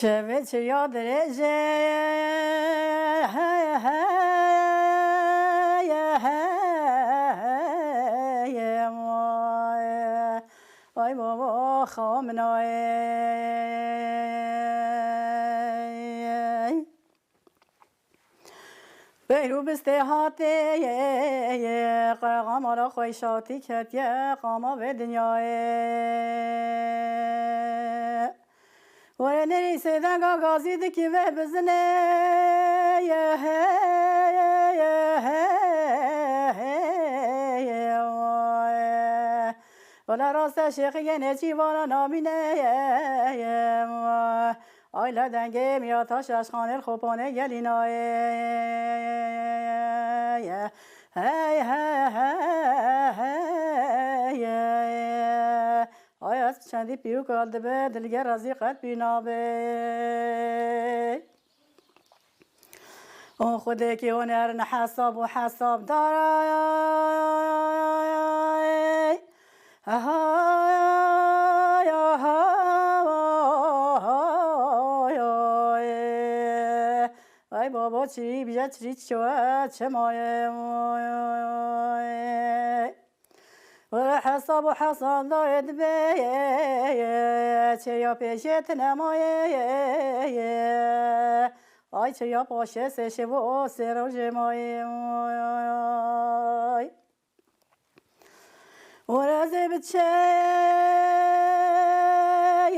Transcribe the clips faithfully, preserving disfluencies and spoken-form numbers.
Çi vê çiya dirêjê, hey, hey, hey, hey, vay. Ay baba, xamnayê. Peyro bistê hatê, qamara xwe şatî ketiye, qama vê dinyayê. Were nerî sêdenga gazî dikî vê bizine ye, hey, ye, hey, ye, wala raste şêxî genê çî vana namîne ye, ye, ay le dengê miya taş eşxanê xopanê gelînayê ye, hey, hey, hey, hey, ye. Ay ez çendî pîrûk al dibe, dilge rezî qet pî nabe. O xwedekî huner ne hesab û hesabdar ay. Ay, ay, ay, ay. Ay baba çirî bije çirî çiwe çemaye. Ay. Were hesab û hesabdayê dibe, çeya pêşê tine maye. Ay çeya paşê sê şev û sê rojê maye. Ay. Were zê biçe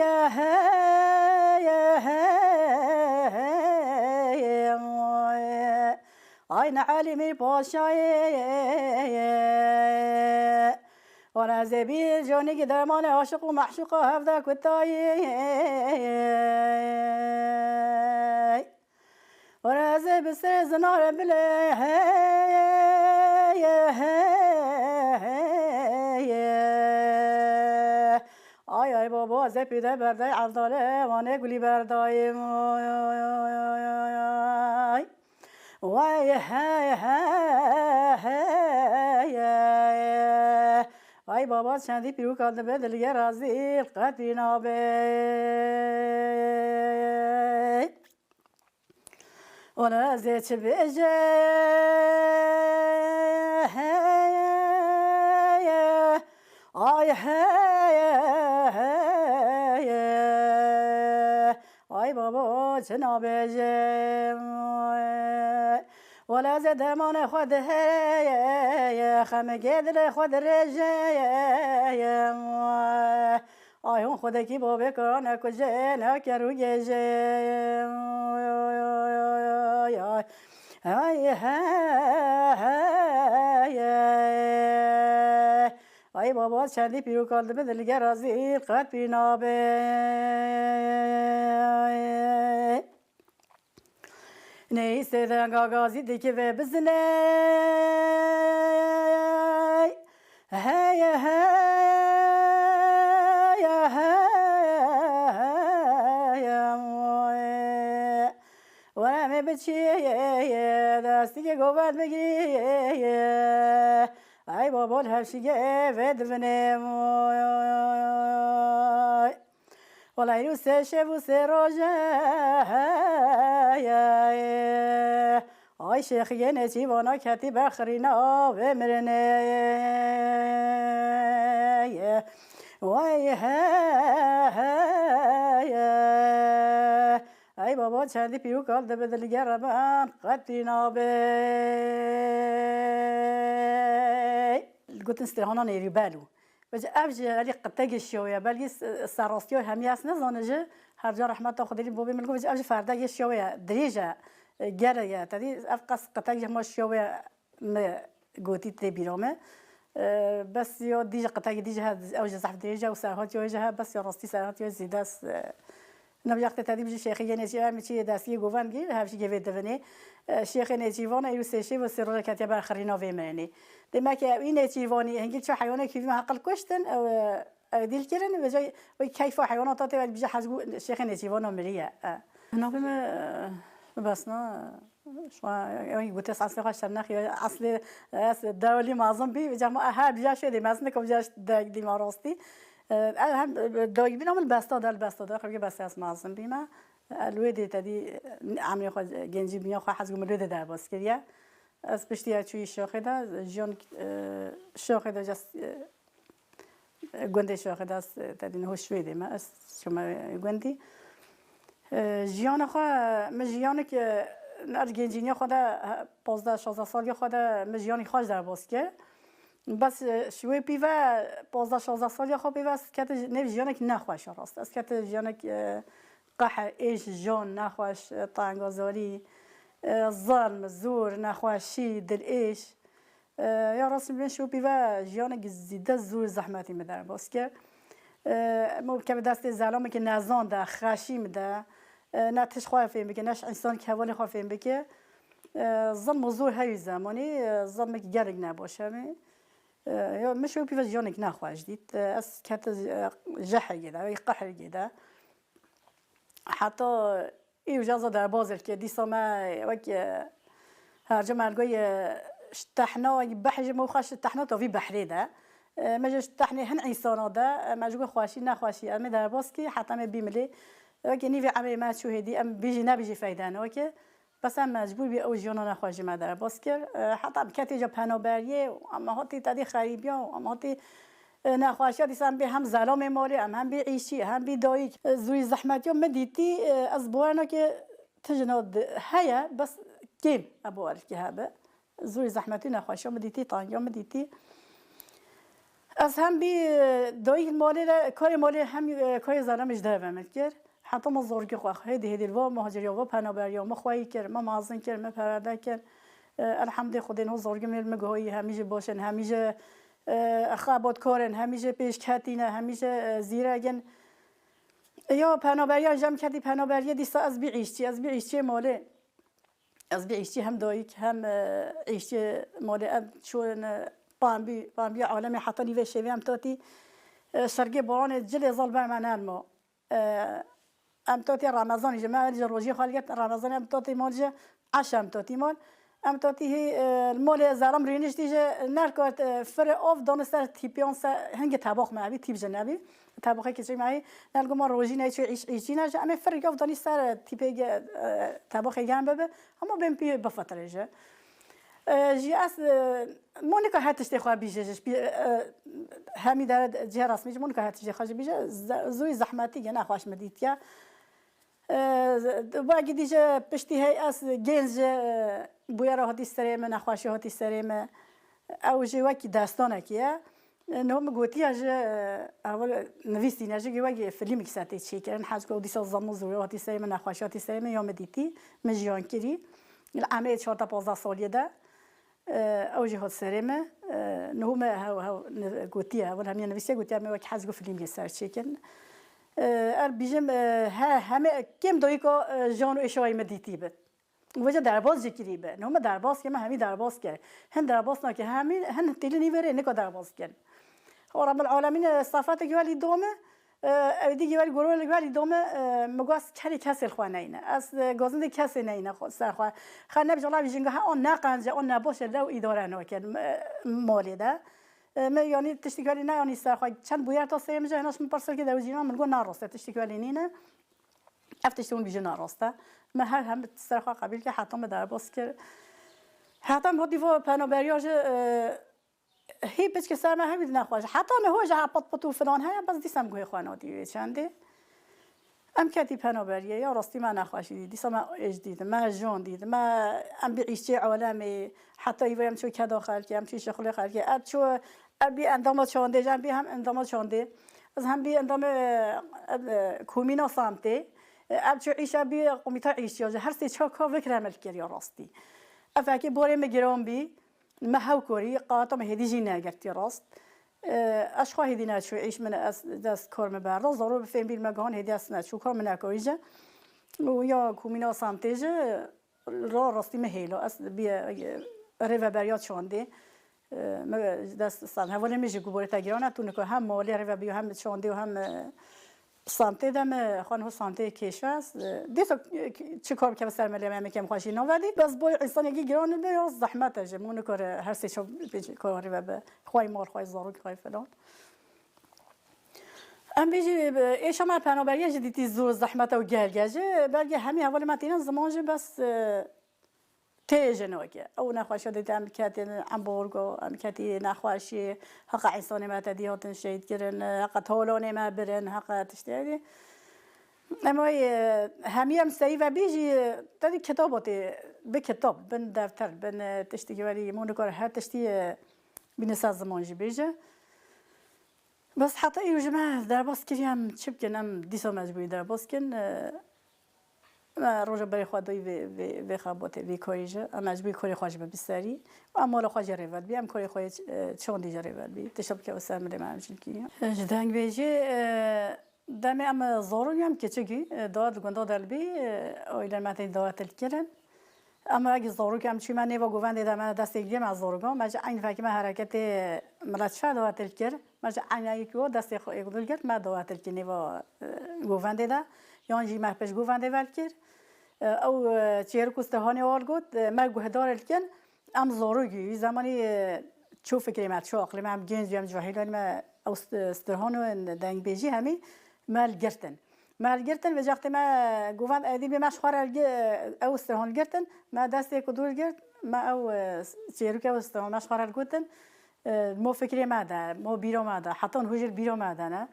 ye, ye, ye, ye, ye. Ay ne Elîmîr Paşayê. Wala zê bîr conîkî dermanê aşiq û meşûqa hevde kutayê. Wala zê bi sê zinare bile. Ay ay baba zê pîde berdayê evdale wanê gulî berdayê. Ay. Vay hey hey hey. Ay baba çendî pîrûka dibe dilge razî qetî nabe. Ona zê çi bêje hey. Ay hey hey. Ay baba çi nabêjim. Wala zê dermanê xwe diheye, xemigê dilê xwe dirêjeye. Ay hûn xwedekî bavê kane kujê, ne ker û gêjê. Ay, ay, hey, hey, hey. Ay baba çendî pîrûkan dibe dilge razî qet pî nabe. Neyse denga gazî dikeve bizine. Hey, hey, hey, hey. Were me biçiye, destike govend bigiriye. Ay babol hevşige ve divine. Wala îro sê şev û sê roj e. Ay şêxiyê nêçîvana ketî ber xirîna vê mirinê. Way he he. Ay baba çendî pîrûk al dibe dilge reban qetî nabe. Gotin strehana nêrî belû. Vêce ev ji elî qitegê şiyaw ye. Belkî s-, serrastiya hemî ez nizanim jî. Her ca rehmeta Xwedê lê bobê min got, vêce ev jî ferdegê şiyaw ye. Dirêj e, e, gerek e. Tedî ev qas qitegê hema şiyaw ye mi gotî tê bîra me. E, bes ya dî jî qitegê dî jî he, ew jî zehf dirêj e û serhatiya wê jî he, bes ya rastî serhatiya wê zêde s-, e, Navcaxtê tedî bijî şêxê yê nêçî, em çi yê destiyê govend gî, hevşî gevê divinê. E, şêxê nêçîvana îro sê şev û sê roja ketiye ber xirîna vê mirinê. Demek ki ew î nêçîvanî hingî çi heywanê kîvî me heqil kuştin, ew, e, ew dîl kirin, vêca wê keyfa heywana ta tê bijî hez gû şêxê nêçîvana miriye. E. Navê me, e, bibesna, e, şwa, ew gotê eslê xwe şernex, eslê, ez dewlî mezin bî, vêca ma her bijî şêdê mezin, dikov bijî degdî ma rastî. E, ev hem, e, dayî bîna min besta de, li besta de, xwe bes ez mezin bîme. Ez li wê dê tedî emrê xwe, gencî bîya xwe hez ku min li wê dê derbas kiriye. Ez piştî ya çûyî şaxê de, jiyan, e, şaxê de, e, gundê şaxê de, ez tedî niho Şwêdê me, ez çûme gundî. E, jiyana xwe, min jiyanek, e, ez gencîniya xwe de, he, pazdeh şazdeh saliya xwe de min jiyanekî xweş derbas kir. Bes, e, ji wê pî ve, pazdeh şazdeh saliya xwe pî ve ez kete ji, nêv jiyanek nexweş e rast. Ez kete jiyanek, e, qehr, êş, jon, nexweş, e, tengazarî, e, zilm, zor, nexweşî, dilêş. E, ya rast min ji wê pî ve jiyanek zîde zor zehmetî min derbas kir. E, min keve destê zelamekî nezan de, xeşî min de, e, ne tişt xwe fêm bike, ne ji însanekî hevalê xwe fêm bike. E, zilm û zor hewî zemanî, e, zilmekî gelek nebaş hemî. E, ya min şew pî ve jiyanek nexweş dît. E, ez kete, e, jehekê de, wê qehrikê de. Heta îro jî ez derbas dike. Dîsa me wek, e, her cem ergoyê, e, ji tehna, wek behr ji me xweş ji tehna to vî behrê de. E, me ji tehnê hin însana de, e, me ji xweşî nexweşî, em ê derbas kî, heta me bîmilê. Wekî nîvê emrê me çû hêdî, em bijî nebijî feyde ne wekî. Bes em mecbûr bî ew jiyana nexweş ji me derbas kir. E, heta em ketê ca penaberiyê, em hatî tedî xerîbiya, em hatî, e, nexweşiya dîsa em bê hem zelamê malê, em hem bî îşçî, hem bî dayik. E, zûyî zehmetiya min dîtî, e, ez bawer nake ti jina di-, heye, bes kêm e bawerkî hebe. Zûyî zehmetî nexweşiya min dîtî, tangiya min dîtî. Ez hem bî, e, dayik malê re, karê malê hem, e, karê zana min ji derve min kir. Heta min zorgî xwe hêdî hêdî li va muhaciriya, va penaberiya, min xweyî kir, min mezin kir, min perwerde kir. E, elhamdê Xwedê niho zorgî min li min guhayî, hemî jî baş in, hemî jî, e, xebatkar in, hemî jî pêşketî ne, hemî jî, e, zîrek in. E, ya penaberiya, jem ketî penaberiyê dîsa ez bî îşçî, ez bî îşçiyê malê. Ez bî îşçî hem dayik hem, e, îşçî malê em çûn, e, pambî, pambî alemê heta nîvê şevê em tatî, e, şergê boranê cilê zal ber me nermo. E, em tatî Remezanî ji me ji rojî xwe li get Remezanê em tatî mal ji eşa em tatî mal. Em tatî hê, e, li malê zelam rêniştî ji nerkart, e, firê av danî ser tîpiyan ser hingê tebox me bî, tîp ji nebî. Teboxê kiçik me hê, nel goma rojî neyê çû îş, îşçî ne ji em ê firê av danî ser tîpê ge-, e, teboxê germ bibe. Hema bên pî bifitirê ji. E, jî ez, e, mo nika her tiştê xwe bîje ji, e, hemî dere cihê resmî ji mo nika her tiştê xwe ji bîje, ze-, zûyî zehmetî ye, nexweş min dîtiye. E, wekî dî ji piştî hey ez gênc ji, e, bûyera hatî serê min, nexweşî hatî serê min. Ew jî wekî destanekî ye. Niho min gotiya ji, e, heval nivîsîne ji wekî filmekî ser tê çêkirin. Hez ku dîsa zilm û zor hatî serê min, nexweşî hatî serê min, ya min dîtî, min jiyan kirî. Li emrê çar ta pazdeh saliyê de, e, ew jî hat serê min. E, niho min hew, hew, ni-, gotiye, heval hemiya nivîsiye gotiye, min wekî hez ku filmekî ser çêkin. E, er bîjim, e, he, heme kêm dayika, e, jan û êşawayî min dîtî bi. Vêca derbas jî kirî be. Niho me derbas kir, me hemî derbas kir. Hin derbas nake, hemî, hin têlî nîverê nika derbas kir. O Rabbil Alemîn, e, safetek welî dome, e, ew dî welî gorol welî dome, e, mi got kerî kesê xwe neyne. Ez, e, gazindê kesê neyne xwe, ser xwe. Xe ne bijala vî jinga, ha, o ne qence, o ne boşe, lew îdare nakin, e, malê de. E, me yanî tiştî welî ne yanî ser xwe. Çend bûyer ta seyê min ji hinaş min pirsir ki dewjîna min got na raste, tiştî welî nîne. Ev tiştê hûn bîjin a rast e. Me her hem ser xwe qebîl kir, heta me derbas kir. Heta me hatî vo penaberiya ji, e, hî piçkî ser me hewî nexweş. Heta niho ji hepat pit û filan heye, bes dîsa em guhê xwe nadî wê çendê. Em ketî penaberiyê, ya rastî me nexweşî dît. Dîsa me êş dît, me jon dît, me em bî îşçê alemê, heta îve em çû keda xelkê, em çû şixulê xelkê. Ev çû Ev bî endama çandê, em bî hem endama çandê. Ez hem bî endamê, e, ev, e, komîna semtê. E, ev çû îşa bî komîta îşçiya ji her sê çar ka vekir em li kiriya rastî. Ev fekê borê min giran bî, me hew korî, qata me hêdî jî negirtî rast. E, ez xwe hêdî neçû îş min ez dest kar min berda, zarû bi fêm bîr me gihan hêdî ez neçû kar min nekorî ji. Û ya komîna semtê ji, ra rastî me hêla. Ez bîye, e, rêveberiya çandê. E, me dest san. Hevalê min jî ku borê te giran e, tu nika hem malê rêvebiyo, hem çandê û hem, e, santê de me xwe niho santê kêşe. E, dîsa, e, çi kar bikeve ser me lê me, me kêm xwe jî navedî. Bes boy însanekî giran be ya zehmet e jî. Min nikare her sê çar pênc kar rêve be. Xwey mal, xwey zarok, xwey filan. Em bêjî, êşa me penaberiyê jî dîtî zor zehmet û gelge jî, belkî hemî hevalê me tînin ziman jî bes, e, tê jî nake. Ew nexweşiya dîtî em ketin embargo, em ketî nexweşî, heqa însanê me tedî hatin şehîd kirin, heqa talanê me birin, heqa tiştê. Em ay, e, hemî em serî ve bêjî, e, tedî kitaba tê, bi kitab, bin defter, bin, e, tiştî ki werî, mû nikare her tiştî, e, bîne ser ziman jî bêje. Bes heta îro ji me derbas kiriye, em çi bikin, em dîsa mecbûrî derbas kin. E, me roja berê xwe dayî vê, vê, vê xebatê, vê karî jî. Em mecbûrî karê xwe jî bibe bi serî. Em mala xwe jî rêve dibî, em karê xwe yê ç-, e, çandî jî rêve dibî. Tişta bikeve ser milê me em jî dikî. E, ji dengbêjî, e, demê em zarok em kiçikî, e, dawet li gunda de dibî, e, aîlên me tên dawet li kirin. Em wekî zarok em çû me nêva govendê de me destê girê me zarokan. Me ji eyn vekî me hereketê milet çi dawet li kir. Me ji eynayî ku destê xwe êk dil girt, me dawet li kir nêva, e, govendê de. Yan jî me pêş govendê vel kir. E, ew, e, çêrik û Stehanê wal got, e, me guhdar li kin. Em zarokî, wî zemanî, e, çû fikrê me, çû aqlê me, em gênc, em cahîl in, me ew st-, Stehan û dengbêjî hemî me li girtin. Me li girtin, vê wextê me govend edî bê me ji xwe re li gi-, ew Stehan li girtin, me destê ku dûr girt, me ew, e, çêrûkê ew Stehan me ji xwe re li gotin, e, mo fikrê me de, mo bîra me de, heta niha jî li bîra me de ne.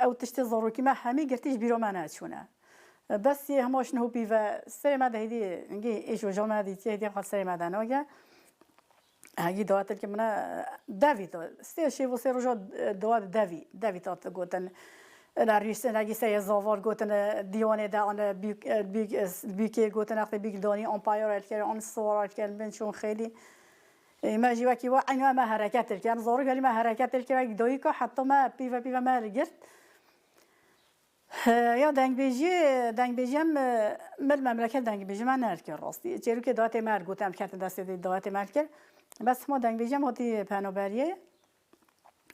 Ew tiştê zarokî me hemî girtî ji bîra me neçûne. Bes yê hema ji niho pî ve serê me de hêdî, hingî êş û jan me dîtiye, hêdî xwe serê me de nage. Hegî dawet li min e, devî to. Sê şêv û sê roja, e, dawet devî, devî tat gotin. La rîştin, hegî seyê zaval gotin, e, dîwanê de, an, e, bîk, e, bîk, e, bîkê gotin, extê bîk danî, an payara li kere, an siwara li kere, bin çûn xêlî. E, me jî wekî we, eynî me hereket li kere. Em zarok herî me hereket li kere, wekî dayika, heta me pîve pîve me li girt. He, ya dengbêjiyê, dengbêjiyê em, e, me li memleket dengbêjiyê me nerdikir rastî. Çêrûkê dawetê me ergot, em ketin destê dê dawetê me dikir. Bes hema dengbêjiyê em hatî penaberiyê.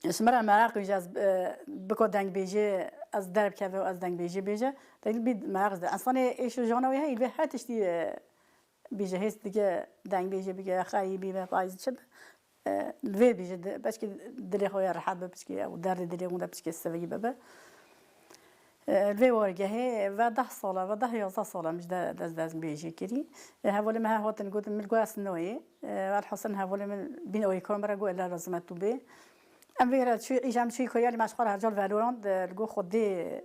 Ji min re meraq jî ez, e, biko dengbêjiyê ez derbikeve û ez dengbêjiyê bêje. Degil bî meraq de. Ensanê êş û jana wê heyî vê her tiştî, e, bêje, hêst dike, dengbêjê bike, xerîbî be, payîz çi be, e, vê bêje, di-, piçkî dilê xwe ya rehet be, piçkî ew derdê dilê hûn de piçkî sevigî bibe. E, vê wargehê ve deh sal e, ve deh yazdeh sal e min ji de dest dengbêjê kirî. E, hevalê me her hatin gotin, min got ez noyê. E, welhasil hevalê min bîn oyê kar min re got, ela lazim e tu bê. Em vê re çû, îja em çû koyalî me ji xwe re her cal veloran, e, li got Xwedê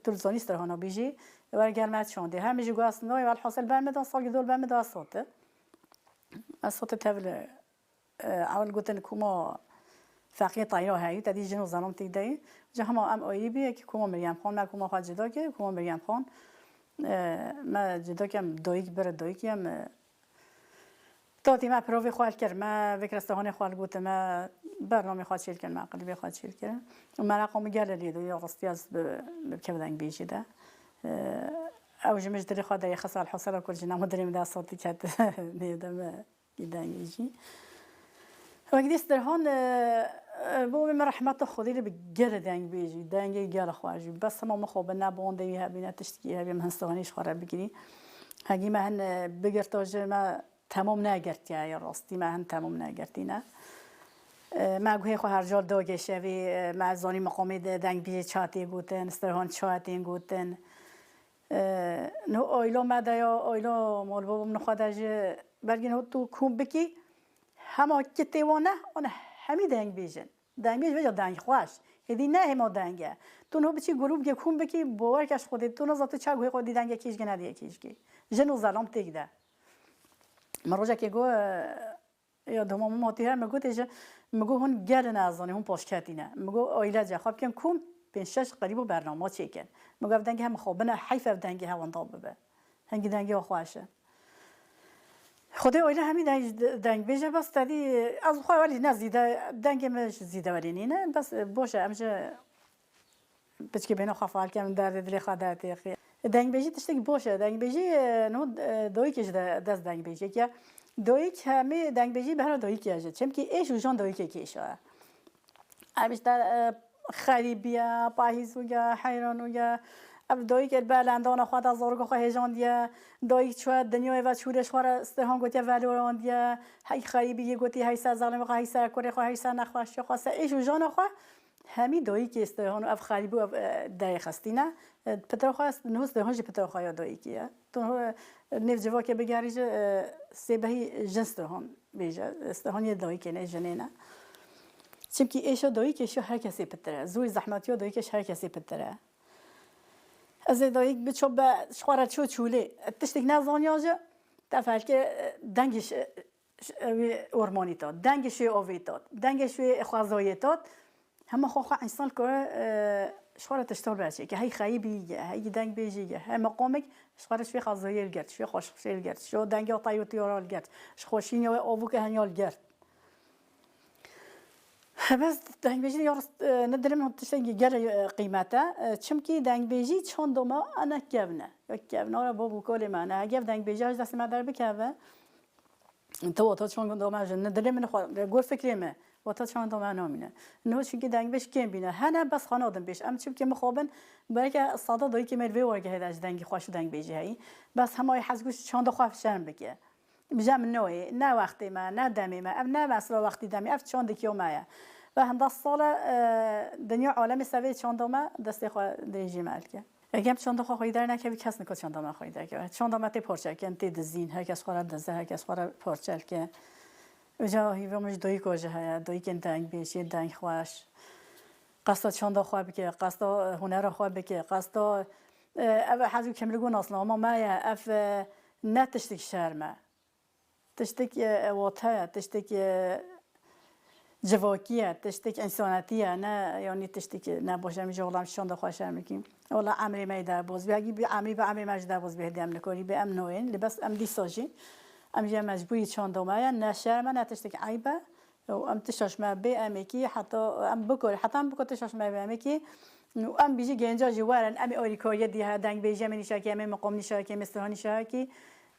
Tu li zanî Sterhana bî jî, were gel me çandê. Hem jî got ez nayê, welhasil ber min da, salkî dol ber min da ez sate. Ez sate tevli, e, ewil gotin kuma feqiyê tayra heyî, te dî jin û zelam têk de yî. Ji hema em oyî bî, yekî kuma Meryem Xan, me kuma xwe cida kir, kuma Meryem Xan, e, me cida kir, em dayik bir dayik em, e, Tatî me pirovê xwe li kir, me vê Kiristanê xwe li gotin, me bernamê xwe çêl kirin, me qilibê xwe çêl kirin. Û mereqa min gelê lê de, ya rastî ez bi, bi kev dengbêjî de. Ew ji min ji dilê xwe derêxist, welhasil ku ji nema dilê min de sotî ket nêde me dengbêjî. Wek dî Sterhan, e, e, bo min rehmeta Xwedê li bi gelê dengbêjî, dengê gel xwe jî. Bes hema min xwe bi ne bi wan dewî hebî, ne tiştikî hebî, min hin Sterhanî ji xwe re bigirî. Hegî me hin, e, bigirta ji me temam negirtiye, ya rastî me hin temam negirtîne. E, me guhê xwe her cal dagê şevê, e, me zanî meqamê de dengbêjê çatê gotin, Sterhan çatên gotin. E, no ayla me de ya, ayla malbabam nixwe de ji belgî no tu kom bikî, hema kitê wan ne, wan hemî dengbêjin. Dengbêj vêca deng xweş. Hêdî ne hema deng e. Tu no biçî grûbkê kom bikî, bawer ke ji Xwedê tu naza tu ça guhê xwe dî dengê kîjkê nediye kîjkê. Jin û zelam têk de. Min rojekê got, e, ya doma min matî her min gotê ji, min got hûn gelin ez zanî, hûn paşketî ne. Min got aîlece xwe bikin kom, pênc şeş qerîb û bernama çêkin. Min got ev dengê hem xwe bine, heyf ev dengê hewan da bibe. Hingî dengê xweş e. Xwedê oyle hemî deng, dengbêje bes tedî ez xwe welî ne zîde, dengê min ji zîde welî nîne. Bes, e, boş e, em ji piçkê bêne xwe fal kem, derdê dilê xwe dertêxî. Dengbêjî tiştekî boş e. Dengbêjî, e, no, e, doyikê ji de, dest dengbêjek ya. Doyik hemî dengbêjî behra doyik ya ji. Çimkî êş û jan doyikê kêşa ye. Em işte, e, xerîbiye, pahîzû ye, heyranû ye. Ev dayik el belendana xwe da zarokê xwe hêjandiye. Dayik çûye dinyayê ve çû lê ji xwe re Sterhan gotiye velorandiye. Hey xerîbî yê gotî hey ser zelamê xwe, hey ser kurê xwe, hey ser nexweşiya xwe, ser êş û jana xwe. Hemî dayikê Stehan û ev xerîbû ev, e, derê xistîne. E, pitra xwe, niho Stehan jî pitra xwe ya dayikê ye. Tu niho, e, nêv civakê bigerî jî, e, sêbehî jin Stehan bêje. Stehan yê dayikê ne, jinê ne. Çimkî êşa dayikê ji her kesê pitir e. Zorê zehmetiya dayikê ji her kesê pitir e. Ez ê dayik biço be ji xwe re çû çûlê. Tiştek nezaniya jî, te ferke, e, dengê ji, ji wê ormanî tat, dengê ji wê avê tat, dengê ji wê xwezayê tat. Hema xwe xwe însan kare, e, ji xwe re tişta berçêke. Hey xeyîbî ye, hey dengbêjî ye, hey meqamek ji xwe re ji wê xwezayê li girt, ji wê xweşxweşê li girt, ji wê denga teyr û tiyara li girt, ji xweşîniya wê avûke henya li girt. Bes dengbêjî ya rast, e, ne dilê min tiştekî gelek, e, qîmet e. E, çimkî dengbêjî çanda me ene kevn e. Ya kevna re bab û kalê me ne. Heger ev dengbêjiya ji destê me derbikeve, tu wata çanda me ji ne dilê min xwe, gur fikrê me, wata çanda me namîne. Niho çimkî dengbêj kêm bîne. Hene bes xwe nadin pêş. Em çimkî mixabin, belke sada dayikê me li vê wargehê de ji dengî xweş û dengbêjî heyî. Bes hema wê hez gû çanda xwe şerm bike. Bi jem noyê, ne wextê me, ne demê me, ev ne mesela wextî demê, ev çandekî me ye. Ve henda sal e, e, dinya alemê ser vê çanda me, destê xwe dirêjî me dike. Eger em çanda xwe xweyî dernekevî, kes niko çanda me xweyî derkeve. Çanda me tê parçekin, tê dizîn, her kes xwe re dize, her kes xwe re parçe dike. Uca hîva min ji dayika jî heye, dayikên dengbêj, yên dengxweş. Qesta çanda xwe bike, qesta, e, hunera xwe bike, qesta, e, ev hez û kêm li got nasnameya me ye, ev, e, ne tiştek şerm e. Tiştek, e, wate ye, tiştek, e, civakî ye, tiştek însanetî ye, ne, yanî tiştek nebaş em ji olam şanda xwe şerm bikîn. Wela emrê me yê derbaz bî, hegî bi emrê, bi emrê me jî derbaz bî, hêdî em nikarî bê, em nayên. Lê bes em dîsa jî, em jî mecbûrî çanda me ye, ne şerm e, ne tiştek eyb e. Û em tişta ji me bê emekî, heta em bikor-, heta em bikor tişta ji me bê emekî. Û em bijî genca jî werin, em ê alîkariyê dî he, dengbêjî, em ê nîşakî, em ê meqam nîşakî, em ê Stehan nîşakî.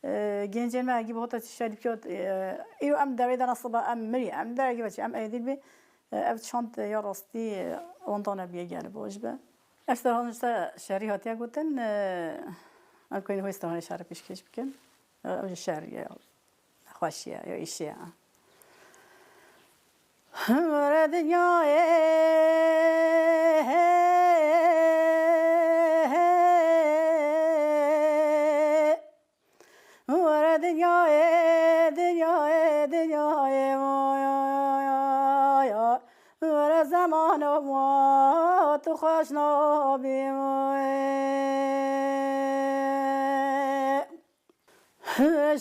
E, gencên me egî bi hota tişta dî bikot, e, îro em dewê de ne siba em mirî, em derekî veçî, em êdî bî, e, ev çand ya rastî, e, wendane bîye gelê baş be. Ev Stehan ji te şerî hatiye gotin, e, em kuyên xwe Stehanê şer pêşkêş bikin. E, ev jî şerî ye. Xweşiye, ya îşiye. Were dinyayê, were dinyayê, dinyayê, dinyayê, vay, ay, ay, ay, ay. Were zemano ma, tu xweş nabî, vay.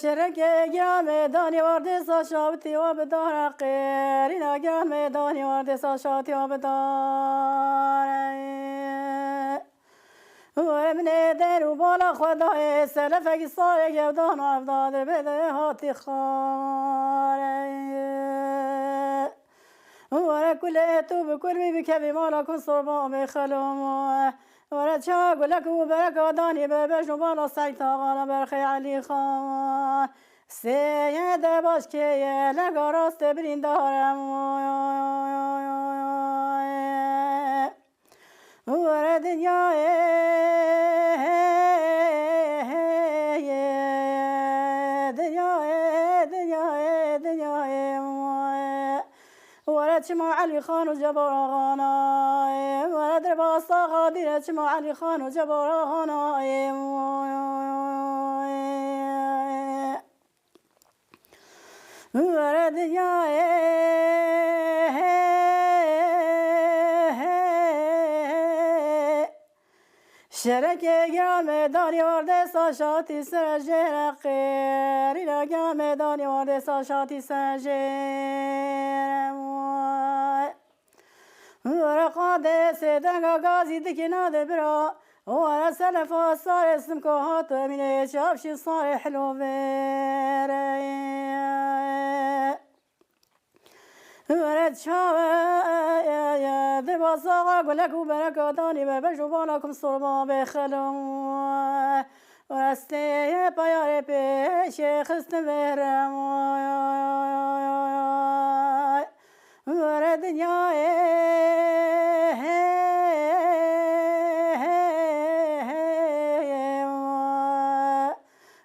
Şerekê gel meydanê wardê sa şawitî wa bidare qêrîna gel meydanê wardê sa şawitî wa bidare. Were min ê der û bala xwe dayê selefekî sarê gewdan evda dirbê de hatî xare. Were kulê tu bi kul bî bikevî mala kun sorba bê xelom. Were ça gulek û bereka danî be bej û bala Seyt Axa la berxê Elî Xan. Sêyê de baş keye lega rastê birîndarem. Were dinyayê, dinyayê, dinyayê, dinyayê. Were çima Elî Xan û Cebar Axana, were derbasa Xadîre çima Elî Xan û Cebar Axana. Were dinyayê, şerekê gel meydanê wardê sa şatî ser jêre qêrî ra gel meydanê wardê sa şatî ser jêre. Were qadê sêdenga gazî dikî nade bira. Were selefa sarê simko hato emînê çavşî sarê hilo vêre. Were çawe dibasaxa gulek û bereka danî be bej û bala kum sorba bê xelo. Were stê payarê pêşê xistin vêre. Were dinyayê,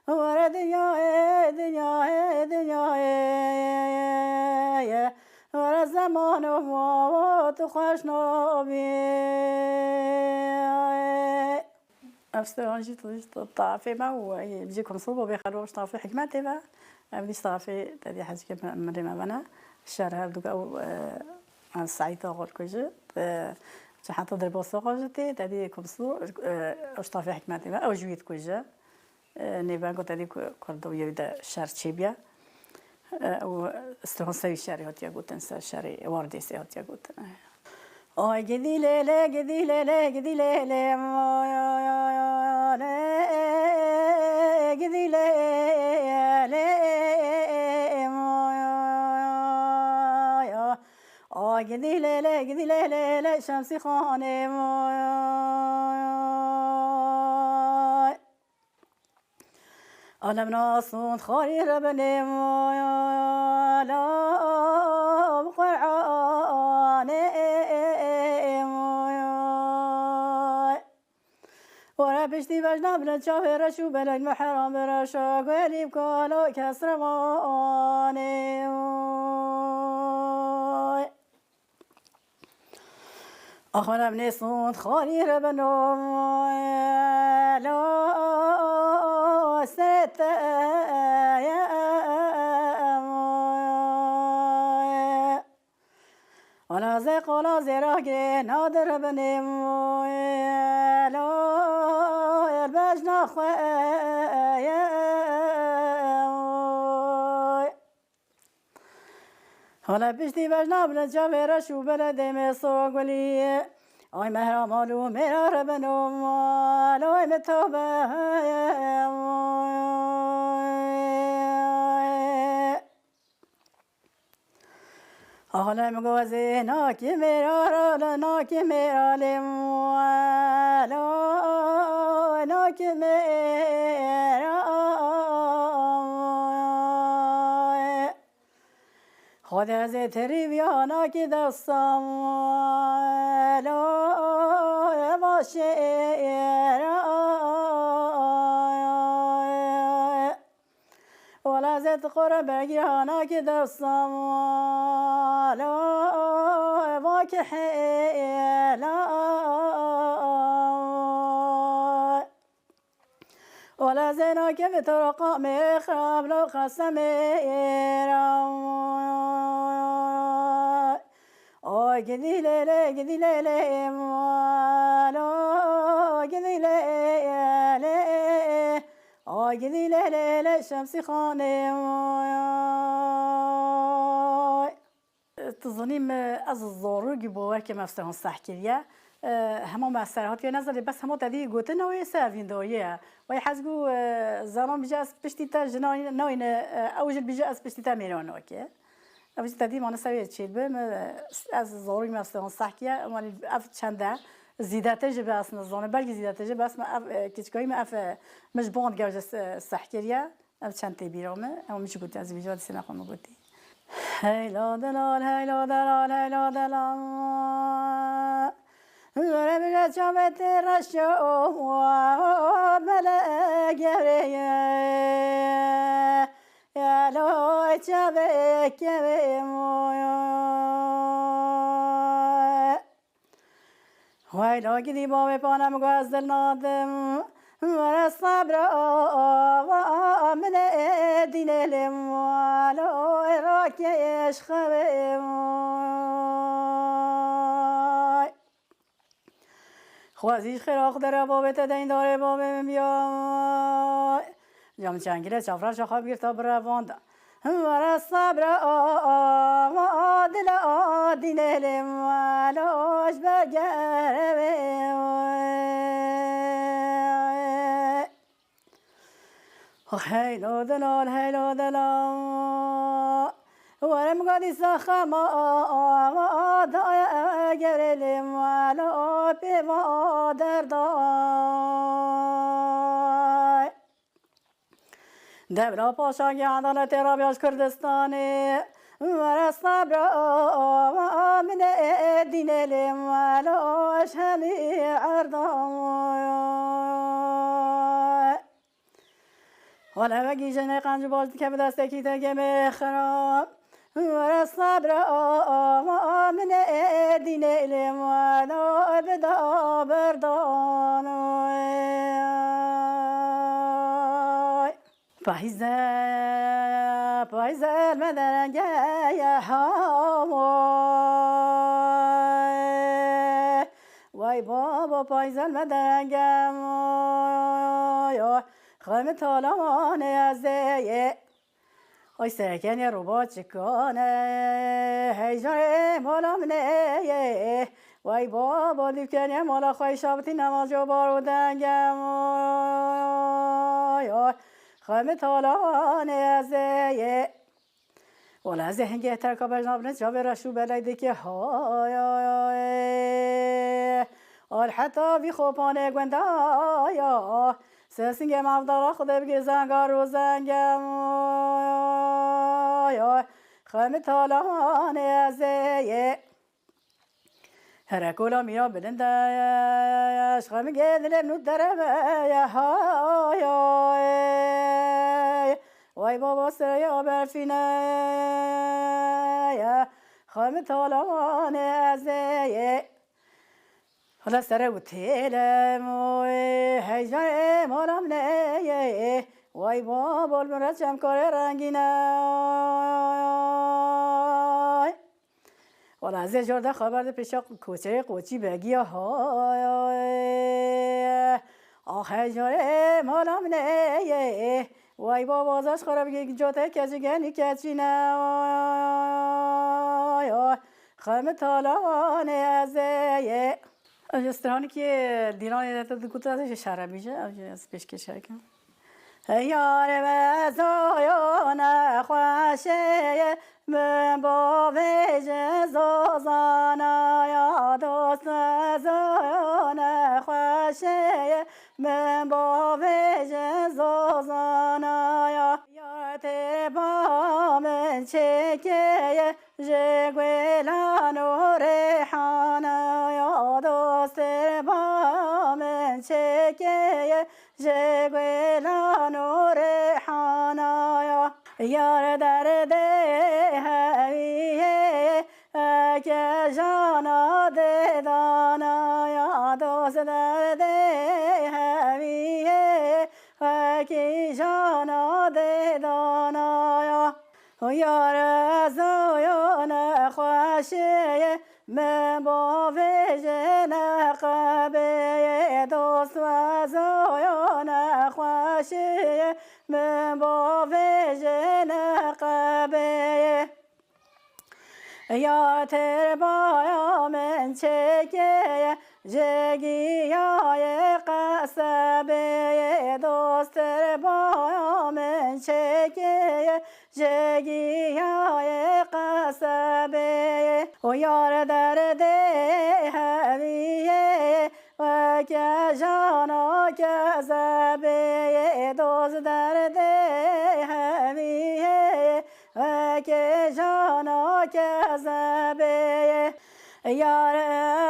were dinyayê, dinyayê, dinyayê. Were zemano ma, tu xweş na. Ev stran jî tu jî tarafê me û ê bijî kumsil bo bê xelwa ji tarafê hikmetê ve. Ev dî ji tarafê te dî hezkê mirê me vene. Şer her du ew, e, Seîd Axa dikuje. E, ji heta derbas Axa jî tê, te dî kumsil, e, ew ji tarafê hikmetê ve. Ew jî wî dikuje. E, nêvengo te dî ku Kurdo yewî de şer çêbûye. E, û stran ser wî şerê hatiye gotin, ser şerê Wardêsê hatiye gotin. Ay gidî lê lê, gidî lê lê, gidî lê lê, ay, ay, ay, ay, lê, gidî lê lê, ay, ay, ay, ay. Ay gidî lê lê, gidî lê lê, lê Şemsî Xanê, ay, ay, ay. Alem nasûn xarî re binê, ala Qur'anê, were piştî bejna bile çavê reş û belek mihram reşa guelî kalo kes revanê. Axwene em nêsûn xwarî re beno, lo serê te ye. Wala zê qola zêra girê nadir binê, lo el bejna xwe ye. Hala piştî bejna bile çavê reş û bele demê sora gulî. Ay mehra mal û mêra re beno mal, ay me tobe. Hala me gozê nakî mêra re, nakî mêra lê mal, nakî mêra. Xwedê ez ê terî viya nakî destan, lo eva şêra. Wala ez ê ti qore bergîra nakî destan, lo eva kihêla. Wala zêna kevê to ra qamê xirab lo qesemê êra. Oy gidî lê lê, gidî lê lê, malo gidî lê lê. Oy gidî lê lê lê Şemsî Xanê. Tu zanî, min ez zorû gi bawer ke me stran seh kiriye. E, hema me ser hatiye nezanî, bes hema te dî gotin ew ê se evîndarî ye. Wey hez gu, e, zanan bije ez piştî te jina nayne, e, ew jin bije ez piştî te mêran nake. Ew jî te dî mane ser wê çêl bi, min, e, ez zorû me stran seh kiriye, wanî ev çende zîdete jî be ez nizane, belkî zîdete jî bes me ev, e, kiçkayî me ev, e, min ji band gewje se-, seh kiriye. Ev çend tê bîra me, ew min jî gotî, ez vîja dîsê nexwe min gotî. Heyla delal, heyla delal, heyla delal. Were bile çavê tê reşo, mele gerê ye. Yelo çavê kevê moyo. Waylo gidî bavê panem guez dil nadim. Were sabra ava min ê dînê lê walo ê rakê eşxevê way. Xwezî ji xêra xwe dere bavê te deyndarê bavê min biya. Cam çengile çavra şaxa bigirta birevanda. Were sabra ava dila dînê lê walo ji ber gerevê. Heylo delal, heylo delal. Were min gadî saxema ava daye gerê lê walo pê va derday. Devra paşagê edaletê rabiya ji Kurdistanê. Were sabra min ê dînê lê welo ji hemî erdan. Wele vegî jinê qenc baş dikeve destekî te gemê xirab. Were sebra ama min ê dînê lê wada bida berdan. Payze, payze me derenge ye hawa. Way baba payze me derenge ya. Xemit halawan ê ez ê ye. Ay serekenê roba çikane, heyjanê mala min ê ye. Way baba dûkenê mala xwe şabitî nemajo baro denge ya. Xemit halawan ê ez ê ye. Wala ez ê hingê terka bejna bin çavê reş û belay dike hay, hay, hay. Al heta vî xopanê gundaya. Sesingê mevdala xwe de bigê zengar û zengem. Ay, ay. Xemit halawanê ez ê ye. Herekola mîya bilind e, ji xemigê dilê min û dereve ye, hay, hay. Way baba sereya berfîne ye, xemit halawanê ez ê ye. Hala sere û têle moy, heyjanê mala min ê ye. Way baba li min re çemkarê rengîne. Wala ez ê jor de xeber de pêşa koçeyê Qoçî Begî ya hay. Ah heyjanê mala min ê ye. Way baba ez xwe re bigê cotê keçî genî keçîne. Ay, ay. Xemit halawanê ez ê ye. Ez ji stranikê dîranê de te diguta ez şerebîje, ez pêşkêş hekim. Hey yar me zoyo nexweşê ye, min bo vê ji zozana ya dost me zoyo nexweşê ye, min bo vê ji zozana ya. Yar tê ba min çêkê ye, ji gulan û rêhana ya dostê ba min çêkê ye, ji gulan û rêhana ya. Yar derdê heviyê ye, weke jana dê dana ya. Dost derdê heviyê ye, wekî jana dê dana ya. Yar ez oyo nexweşê ye, min bo vê jê neqebê ye. Dost ez oyo nexweşê ye, min bo vê jê neqebê ye. Ya tirbaya min çêkê ye, ji giyayê qesebê ye. Dost tirbaya min çêkê ye, ji giyayê qesebê ye. O yar derdê heviyê ye, weke jana kezebê ye. Dost derdê heviyê ye, weke jana kezebê ye. Yar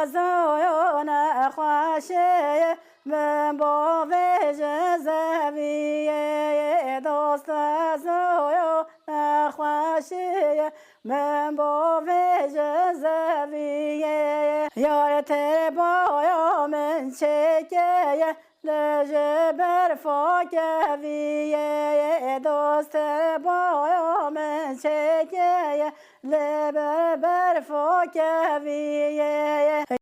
ez oyo nexweşê ye, min bo vê ji zeviyê ye. Dost ez oyo nexweşê ye, min bo vê ji zeviyê ye. Yar tirbaya min çêkê ye, li ji berfa keviyê ye. Dost tirbaya min çêkê ye, li ber berfa keviyê ye.